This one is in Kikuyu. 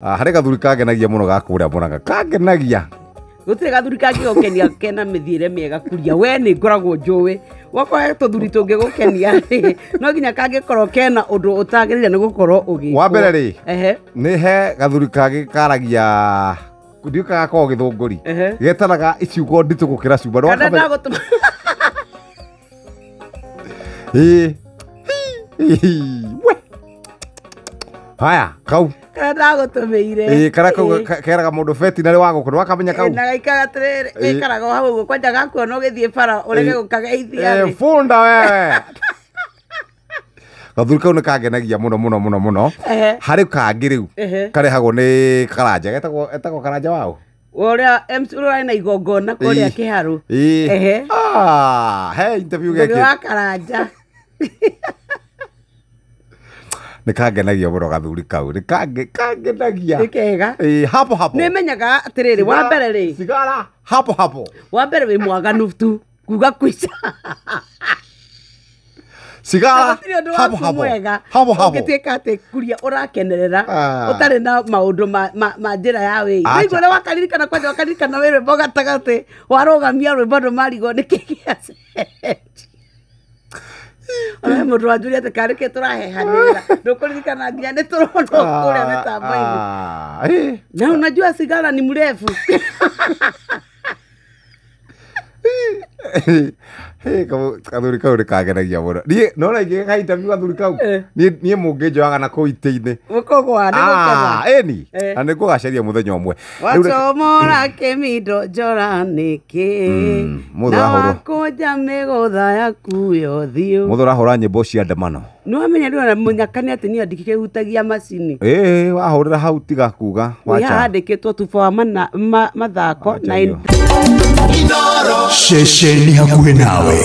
Ah, harĩ gathuri kangenagia mũno ga kũrĩa Mũrang'a, kangenagia. Gũtirĩ gathuri kangĩgũkenia kena mĩthiĩre mĩega kuria we nĩ ngoragwo njũĩ wakorwo he tũthuri tũngĩgũkenia rĩ, no nginya kangĩkorwo kena ũndũ ũtagĩrĩire nĩ gũkorwo ũgĩkwo. Wa mbere rĩ, Ehe. nĩ he gathuri kangĩ karagia ndiũ kagakorwo gĩthũngũri. Ehe. Getanaga iciugo nditũ gũkĩra cuma. Kana ndagũtũma Ĩĩ. Hi. We. Haya, kau. Kana ndagũtũmĩire. Ĩĩ, karĩa kau keraga mũndũ beti narĩ wa gũkũ, nĩwakamenya kau? Na gaikara atĩrĩrĩ, Ĩĩ. gaikaraga o hau ũguo kwanja gakuona ũgĩthiĩ bara ũrege Ĩĩ. gũkageithia rĩ. Bunda wewe. Gathuri kau nĩ kangenagia mũno mũno mũno mũno. Ehe. Harĩ kangĩ rĩu Ehe. karehagwo nĩ Karanja, etagwo Karanja waũ? Ũrĩa MC ũrĩa ũrarĩ na igongona kũrĩa Ĩĩ. Kĩharũ. Ĩĩ. Ehe. Ah, he interview Ngũgĩ gekĩte. wa Karanja. Nĩ kangenagia mũno gathuri kau, nĩ kangenagia. Nĩ kega. Ĩĩ, hapo hapo. Nĩ menyaga atĩrĩrĩ, wa mbere rĩ. Cigara hapo hapo. Wa mbere wĩ mwaganu tu kuga kwica. Cigara Gũtirĩ ũndũ hapo waku hapo. mwega Hapo hapo. ũngĩtuĩka atĩ kuria ũrakenerera Ah. ũtarĩ na maũndũ ma njĩra ya wĩi. Acha. Nĩigua ũrĩa wakaririkana kwanja wakaririkana wĩ rwĩmbo gatagatĩ warũgamia rwĩmbo andũ marigwo nĩkĩ gĩacenjia. Ona he mũndũ wanjũria atĩ karĩ kĩ tũrahehanĩrĩra ndũkũririkana nginya nĩ tũronwo kũrĩa mĩtambo-inĩ. Ah, eh. Na unajua sigara ni mrefu. Hey, kathuri kau nĩ kangenagia mũno. Niĩ nona ingĩgeka interview gathuri kau. Eh. Niĩ mũngĩnjoyaga na kũu itĩ-inĩ. Gũkũgwa nĩ gũkena. Ah, ĩni. Eh. Na nĩngũgacaria mũthenya ũmwe. Rĩu Wacomora kĩmindo njora nĩkĩ Mũthũ na wahũrwo. wakũnja mĩgũtha yaku yothiũ. Mũthũ ũrahũra nyĩmbo cia ndemano. Nĩwamenya rĩu ona mũnyaka nĩ atĩ niĩ ndikĩhutagia macini. Ĩĩ, wahũrĩra hau tiga kuga. Wĩ haha Wacha. handĩkĩtwo tuba wa mathako Wacha na hiyo. Ceceni hakuhĩ nawe.